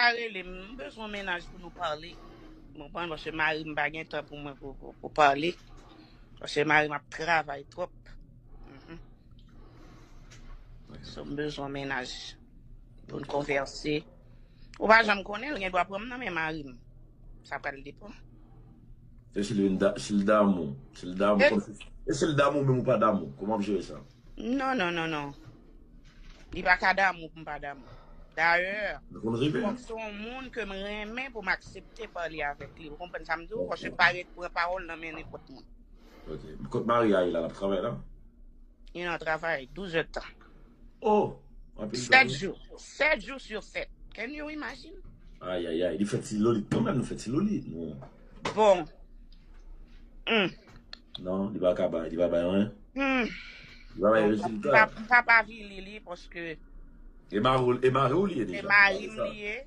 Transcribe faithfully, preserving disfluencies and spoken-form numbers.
pa rele m, m bezwen yon mennaj pou nou pale. Ou konprann? Paske mari m pa gen tan pou mwen pou, pou, pou pale. Paske mari m ap travay twòp. Mhm. So, m bezwen yon mennaj pou n konvèse. Ou pa janm konnen, l gen dwa pran m nan men mari m. Sa pral depann. E si l vin da, si l damou, si l damou, E- kòm si, e si l damou menm ou pa damou, kòman w ap jere sa? Non, non, non, non. Li pa ka damou pou m pa damou. Dayè, Nou konn rive. Fòk se yon moun ke m renmen pou m aksepte pale avèk li. Ou konprann sa m di w? Fòk se pa ret pran pawòl nan men nenpòt moun. Ok. Kot Maria ye la, l ap travay la? Li nan travay douz èdtan. Oh! Anpil Sèt jou. Sèt jou sou sèt. Can you imagine? Ay, ay, ay. Li fè ti loli. Kanmenm, nou fè ti loli. Nou. Bon. Hmm. Non, li pa ka bay, li pa bay anyen. Hmm. Li pa bay Bon, rezilta. m pa- m pa pa vili li paske E mari, e mari ou li ye se deja. mari m li ye,